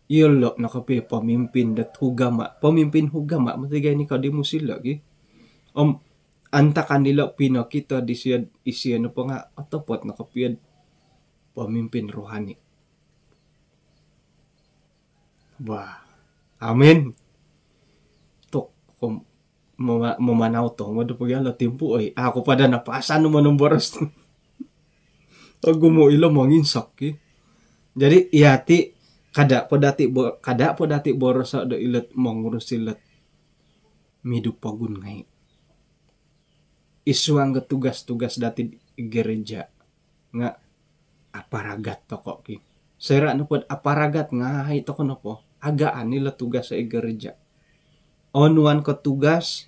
iyolo' no kopio pemimpin dot ugama, pemimpin ugama moti gai Nikodimus ilo' gi. Om antakan ilo' pinokito disio, isio nopo nga' otopot no kopio'd pemimpin rohani. Bah, amin. Tok, kom-, mama-, mamanau tomod po gia lo timpu, oi. Aku po daa napasan monomboros. Ogumu' ilo monginsok ki. Jadi iyati' kada' po dati' bo-, kada' po dati' boroso' do ilo't mongurus ilo't midu pogun ngai'. Isuang do tugas-tugas dati'd gereja nga' aparagat toko' ki. Soira' nopod aparagat ngai' toko' nopo, agaan ilo tugas o i gereja. Onuan ko tugas,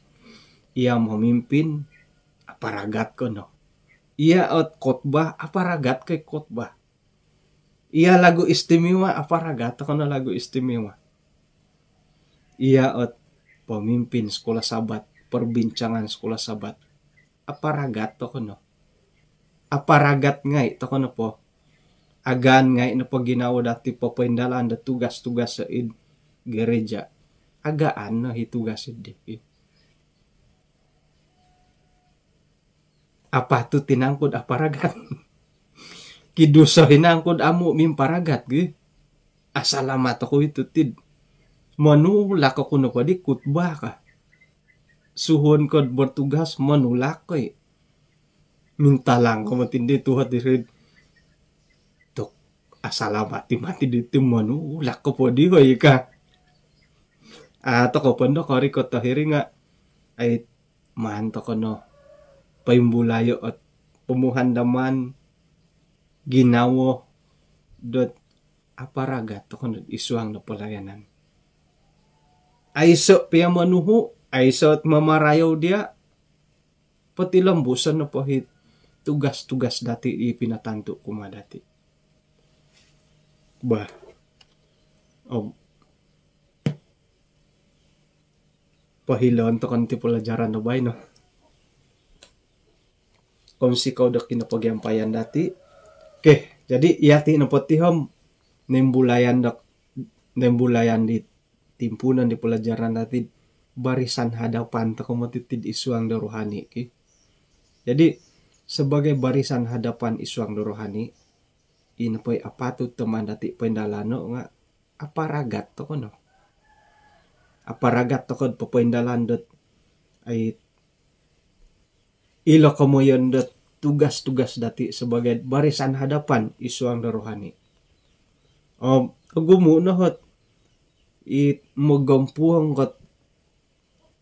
iya memimpin, aparagat ko no. Iya ot khotbah, aparagat ko i khotbah. Iya lagu istimewa, aparagat toko no lagu istimewa. Iya ot pemimpin sekolah Sabat, perbincangan sekolah Sabat, aparagat toko no. Aparagat ngai' toko nopo, agaan ngai' nopo ginawo dati' popoindalan do tugas-tugas id gereja, agaan no i tugas iddi. Apatut i nangku'd aparagat? Kiduso i nangku'd amu' mimparagat gi? Asalamat oku i' tu' tid, monulak oku nopo di khutbah ka. Suhuon ko'd bertugas, monulak ko i'. Mintalang ko moti di tuhot diri'd, tok, asalamat i' moti di ti, monulak ko po di, oi ka. A' toko po ndo korikot o hiri nga', ai, maan toko no poimbulayo' ot pomuhandaman ginawo dot aparagat toko no id suang do pelayanan. Aiso' pia monuhu', aiso' ot mamarayou diya', potilombuson nopo i tugas-tugas dati' i pinatantu' kumaa dati'. Bah. Om pohiloon toko no ti pelajaran do baino. Kounsikou do kinopogiampayan dati'. Okey, jadi iyati' nopo ti om noimbulayan do, noimbulayan di timpuunon di pelajaran dati', barisan hadapan toko moti tid id suang do rohani ki. Jadi, sebagai barisan hadapan id suang do rohani, ino po i apatut do maan dati' poindalano' nga' aparagat toko no. Aparagat toko'd popoindalan dot, ai, ilo komoyon dot tugas-tugas dati' sebagai barisan hadapan id suang do rohani. Om ogumu' no ot i mogompuong kot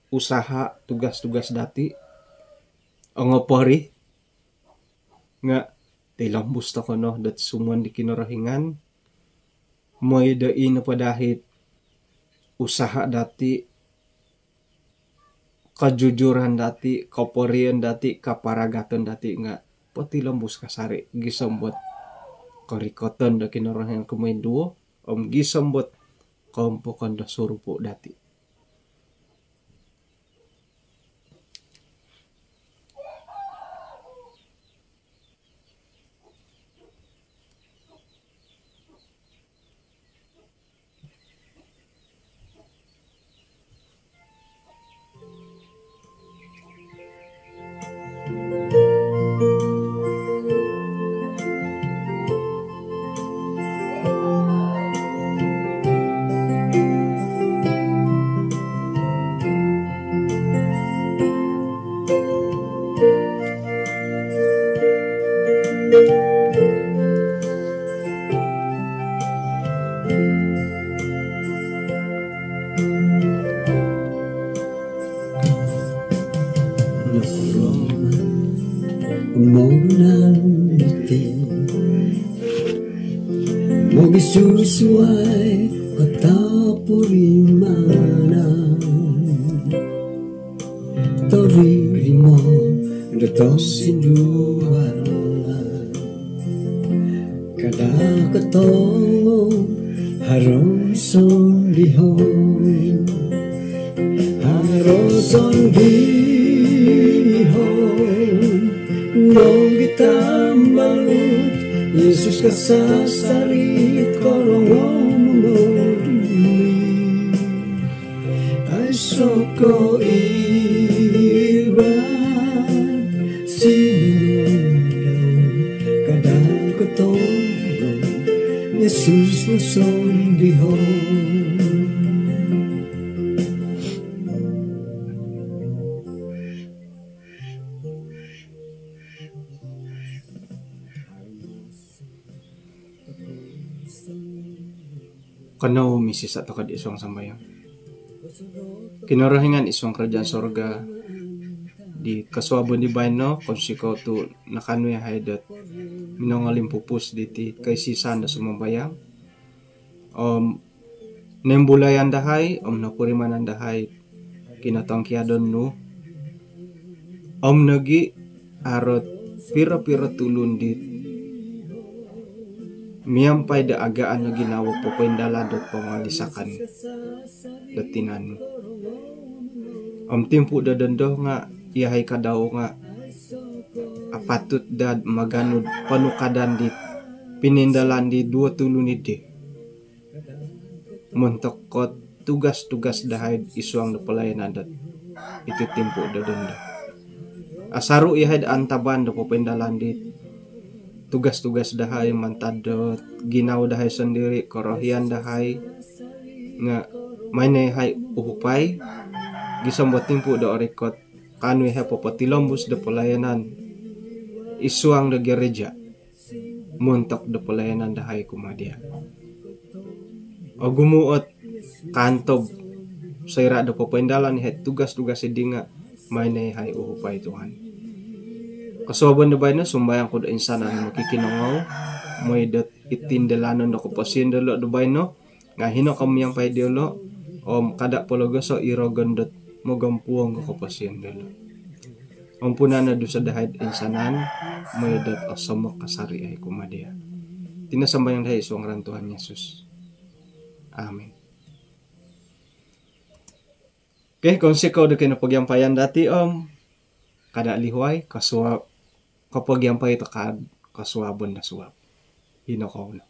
usaha, tugas-tugas dati' ongopori nga' tilombus toko no dot sumuang di Kinorohingan. Moi do ino po dahit usaha dati', kejujuran dati', koporion dati', kaparagatan dati' nga' potilombus kasari' gisom dot korikoton do Kinorohingan kumoinduo om gisom dot koompokon do surupu' dati'. Nokorongou mogunan diti mogisusuai kotopurimanan, torimo do tosindualan. Kada' kotongo haro sondihon, haro sondihon nogi tambalut, Yesus kasasari korongou momoduli. Aiso' koiba sinunudau, kada' kotongo Yesus nosondihon. Kanou misisa' toko' id suang sambayang. Kinorohingan id suang karajaan sorga, di kosuabon di baino, kounsikou tu' nakaanu yahai dot minongolimpupus diti kaisisan do sumambayang om noimbulayan dahai om nopurimanan dahai kinotongkiadon nu. Om nogi' arot piro-piro tulun dit miampai do agaan o ginawo popoindalan dot pongolisakan do tinan nu. Om timpu do dondo nga iyahai kadau nga apatut dad maganu do ponukadan dit pinindalan di duo tulun idi montok kot tugas-tugas dahai id suang do pelayanan dot iti timpu do dondo. Asaru iyahai do antaban do popoindalan di tugas-tugas dahai mantad do ginawo dahai sondiri, korohian dahai nga maino iyahai uhupai gisom do timpu do orikot kaanu iyahai popotilombus do pelayanan id suang do gereja montok do pelayanan dahai kumaa dia. Ogumu ot kaantob soira do popoindalan iyahai tugas-tugas idi nga maino iyahai uhupai Tuhan. Kosuabon do baino sumbayang ku do insanan mokikinongou mooi dot itindalanon do koposion diolo do baino nga hino ko miampai diolo om kada pologoso i rogon dot mogompuong ko koposion diolo. Ompunan o dusa dahai do insanan mooi dot osomok kasari ai kumaa dia. Iti no sambayang dahai id suang ngaran Tuhan Yesus. Amin. Okey, kounsikou do kinopogiampayan dati om kada lihuai kosua- kopogiampai tokou kosuabon do suab. Hino kou no.